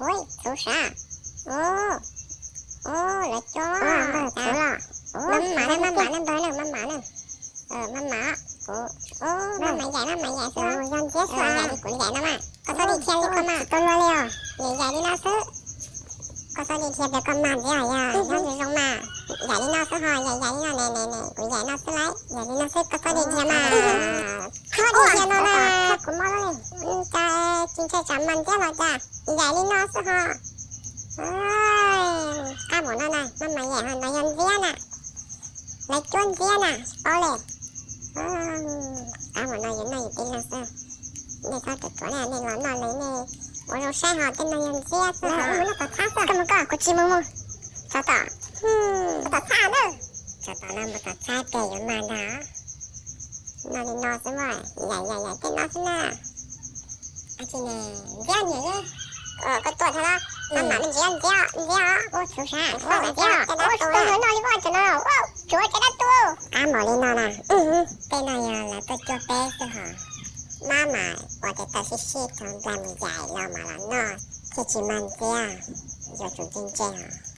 Ua, txhuv sav. Ua, ua, lawv cov, maj mam, maj mam ne npawg ne, maj mam ne. Maj mam, kuv, maj mam yaim, maj mam yaim xwb, yog ntxiab xwb, yaim li kuv yaim no mas, koj txhob dim dhia li koj mas, tsis tau luag li os, yaim yaim li no xwb. Koj txhob dim dhia tias koj mag ntxiab os, yog zoo zoo mas, yaim li no xwb ho, yaim yaim li no ne ne ne, kuv yaim no xwb lauj, yaim li no xwb, koj txhob dim dhia mas. Txhob dim dhia no na, kuv mob li. Cas tsis ntshai tsam mag ntxiab los cas, yaim li no xwb ho. Qab npaum no na, maj mam yaim ho, no yog ntxiab na. Lawv cuab ntxiab na, tsis paub li. Qab npaum no yus noj yus tib leeg xwb. Nej txhob ruam ruam na, nej los noj li nej ua zoo saib ho, tej no yog ntxiab xwb ho. Mus noj tom txhab xwb, koj mus koj, kuv tsis mus mus. Tsov tom, tsov tom txhab na. Tsov tom no mus tom txhab tiag yuav mag ntag. Noj li no xwb mas, yaim yaim yaim tej no xwb na. Ntxiab niam, koj tuaj tag los, maj mam me ntsis, ntxiab, ntxiab, ua txhuv sav, ua ntxiab, ua tsis tau luag noj li, ua cov no, ua tsuav cov dab tuaj. Qab npaum li no na, tej no yog lawv tuaj cuab peb xwb ho. Maj mam ua tes taw sib sib tau nplag mus yaim los mam los noj, thiaj tsis mag ntxiab, yuav tsum ntse ntse os.